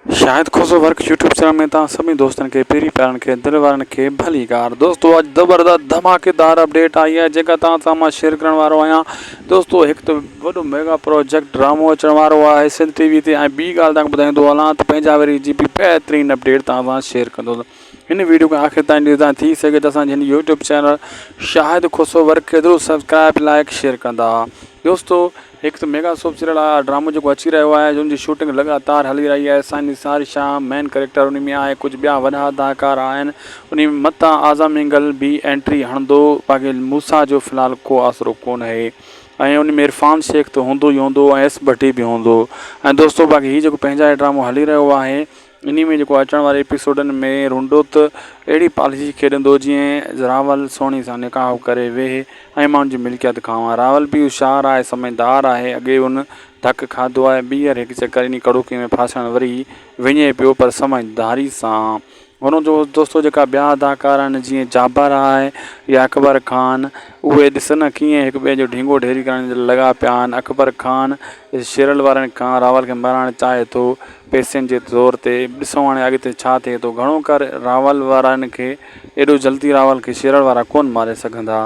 Shahid Khoso work YouTube channel ۾ توهان سڀني دوستن کي پيري پيارن کي دل وارن کي ڀليڪار دوستو اڄ زبردست ڌماڪيدار اپڊيٽ آئي آهي جيڪا توهان سان مان شيئر ڪرڻ وارو آهيان دوستو هڪ ته وڏو ميگا پروجيڪٽ ڊرامو اچڻ وارو آهي سنڌ ٽي وي تي ۽ ٻي ڳالهه توهان کي ٻڌائيندو هلان ته پنهنجا وري جي به بهترين اپڊيٽ توهان سان شيئر ڪندو هن ويڊيو کي آخر تائين ڏسندا ٿي سگهي ته اسان جي هن YouTube channel Shahid Khoso work کي ضرور سبسڪرائب لائڪ شيئر ڪندا دوستو هڪ ته ميگا سوپ سيريل ڊرامو جيڪو اچي رهيو آهي جنهن جي شوٽنگ لڳاتار هلي رهي آهي سائين نثار شاهه مين ڪريڪٽر انهي ۾ آهي ڪجهه ٻيا وڏا اداڪار آهن انهي ۾ متان اعظم مينگل به انٽري هڻندو باقي موسيٰ جو في الحال ڪو آسرو ڪونهي ۽ انهي ۾ عرفان شيخ ته هوندو ئي هوندو ۽ ايس ڀٽي به هوندو ۽ دوستو باقي هي جيڪو پنهنجا هي ڊرامو هلي رهيو آهي انهي ۾ جيڪو اچڻ واري ايپيسوڊن ۾ رونڊو ته اهڙي پاليسي کيڏندو جيئن راول سهڻي سان نڪاح ڪري ويهي ۽ مان ان جي ملڪيت کاوان. راول به هوشيار آهي، سمجهدار آهي، اڳي ان ڌڪ کاڌو آهي، ٻيهر هڪ چڪر انهي ڪڙوڪي ۾ ڦاسڻ وري وڃي پيو پر سمجهداري سان. هن جو دوستو جيڪا ٻيا اداڪار آهن جيئن جابر آهي يا اڪبر خان اهي ڏس نه ڪيئن هڪ ٻئي جو ڍينگو ڍيري ڪرڻ جي لڳا پيا آهن اڪبر خان شيرل وارن کان راول کي مارائڻ چاهي ٿو پئسن جي زور تي ڏسو هاڻي اڳتي ڇا ٿئي ٿو گهڻو ڪر راول وارن کي ايڏو جلدي راول کي شيرل وارا ڪونه ماري سگهندا.